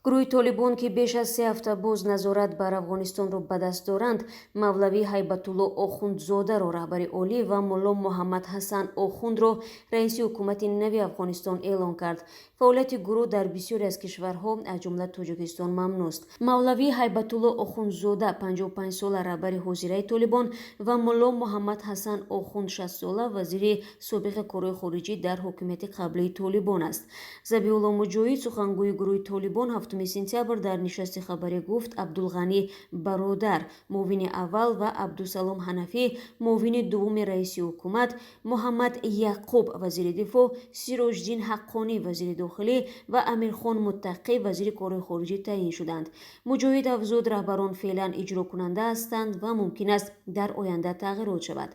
Гурӯҳи Толибон, ки беш аз 3 ҳафта боз назорат бар Афғонистонро ба даст доранд, Мавлавӣ Ҳайбатулло Охундзодаро раҳбари олӣ ва Мулло Муҳаммад Ҳасан Охундро раиси ҳукумати нави Афғонистон эълон кард. Фаъолияти гурӯҳ дар бисёре аз кишварҳо, аз ҷумла Тоҷикистон, мамнӯъст. Мавлавӣ Ҳайбатулло Охундзода, 55сола, раҳбари ҳозираи Толибон, ва Мулло Муҳаммад Ҳасан Охунд, 60сола, вазири собиқи корҳои хориҷӣ дар ҳокимияти қаблии Толибон аст. Забиулло Муҷоҳид, сухангӯи гурӯҳи Толибон, 7 сентябр дар нишасти хабарӣ гуфт, Абдулғанӣ Бародар муовини аввал ва Абдусалом Ҳанафӣ муовини дуввуми раиси ҳукумат, Муҳаммад Яқуб вазири дифоъ, Сироҷиддин Ҳаққонӣ вазири дохилӣ ва Амирхон Муттақӣ вазири корҳои хориҷӣ таъйин шуданд. Муҷоҳид афзуд, раҳбарон феълан иҷрокунанда ҳастанд ва мумкин аст, дар оянда тағйирот шавад.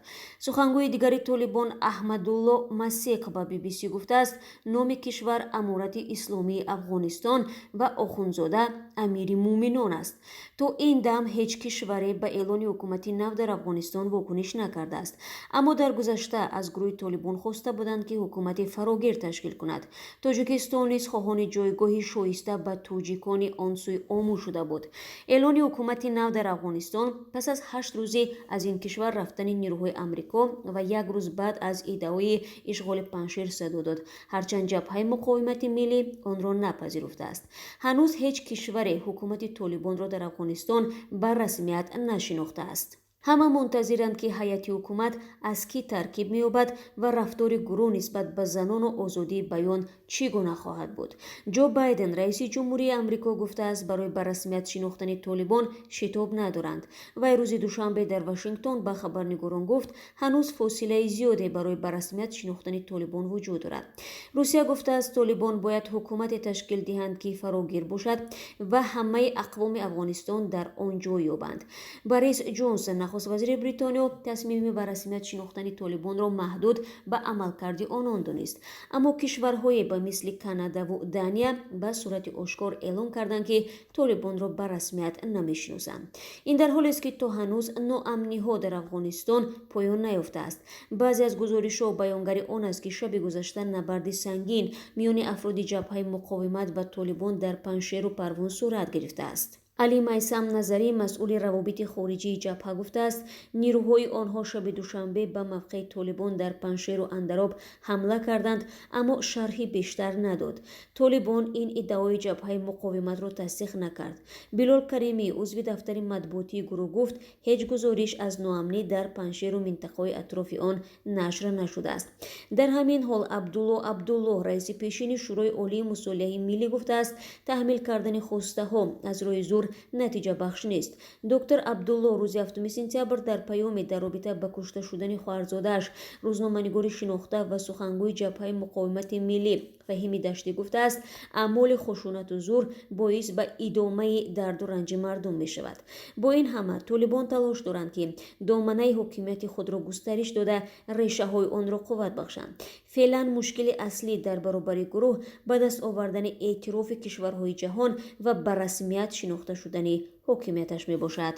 Сухангӯи дигари Толибон Аҳмадулло Масеқ ба Бибисӣ гуфтааст, номи кишвар Аморати Исломии Афғонистон ва Охунзода амири муъминон аст. То ин дам ҳеҷ кишваре ба эълони ҳукумати нав дар Афғонистон вокуниш накардааст, аммо дар гузашта аз гурӯҳи Толибон хоста буданд, ки ҳукумати фарогир ташкил кунад. Тоҷикистон низ хоҳони ҷойгоҳи шоиста ба тоҷикони он сӯи Ому шуда буд. Эълони ҳукумати нав дар Афғонистон пас аз 8 рӯзе аз ин кишвар рафтани нирӯҳои Амрико ва як рӯз баъд аз иддаои ишғоли Паншер садо дод, ҳарчанд Ҷабҳаи муқовимати миллӣ онро напазируфтааст. Ҳанӯз ҳеҷ кишваре ҳукумати Толибонро дар Афғонистон ба расмият нашинохтааст. Ҳама мунтазиранд, ки ҳайати ҳукумат аз кӣ таркиб меёбад ва рафтори гурӯҳ нисбат ба занону озодии баён чӣ гуна хоҳад буд. Ҷо Байден, раиси ҷумҳурии Амрико, гуфтааст, барои ба расмият шинохтани Толибон шитоб надоранд. Вай рӯзи душанбе дар Вашингтон ба хабарнигорон гуфт, ҳанӯз фосилаи зиёде барои ба расмият шинохтани Толибон вуҷуд дорад. Русия гуфтааст, Толибон бояд ҳукумате ташкил диҳанд, ки фарогир бошад ва ҳамаи ақвоми Афғонистон дар он ҷой ёбанд. Борис Ҷонсон, нахуствазири Бритониё, тасмими ба расмият шинохтани Толибонро маҳдуд ба амалкарди онон донист, аммо кишварҳое ба мисли Канадаву Дания ба сурати ошкор эълон карданд, ки Толибонро ба расмият намешиносанд. Ин дар ҳолест, ки то ҳанӯз ноамниҳо дар Афғонистон поён наёфтааст. Баъзе аз гузоришҳо баёнгари он аст, ки шаби гузашта набарди сангин миёни афроди Ҷабҳаи муқовимат ва Толибон дар Паншеру Парвон сурат гирифтааст. Али Майсам Назарӣ, масъули равобити хориҷии ҷабҳа, гуфтааст, нирӯҳои онҳо шаби душанбе ба мавқеи Толибон дар Паншеру Андароб ҳамла карданд, аммо шарҳи бештар надод. Толибон ин иддаои Ҷабҳаи муқовиматро тасдиқ накард. Билол Каримӣ, узви дафтари матбуотии гурӯҳ, гуфт, ҳеҷ гузориш аз ноамнӣ дар Паншеру минтақаҳои атрофи он нашр нашудааст. Дар ҳамин ҳол, Абдулло Абдуллоҳ, раиси пешини Шӯрои олии мусолиҳаи миллӣ, гуфтааст, таҳмил кардани хостаҳо аз рӯи зур натиҷабахш нест. Доктор Абдулло рӯзи 7 сентябр дар паёме дар робита ба кушта шудани хоҳарзодааш, рӯзноманигори шинохта ва сухангӯи Ҷабҳаи муқовимати миллӣ Фаҳими Даштӣ, гуфтааст, аъмоли хушунату зур боис ба идомаи дарду ранҷи мардум мешавад. Бо ин ҳама, Толибон талош доранд, ки доманаи ҳокимияти худро густариш дода, решаҳои онро қувват бахшанд. Феълан мушкили аслӣ дар баробари гурӯҳ ба даст овардани эътирофи кишварҳои ҷаҳон ва ба расмият шинохта шудани ҳокимияташ мебошад.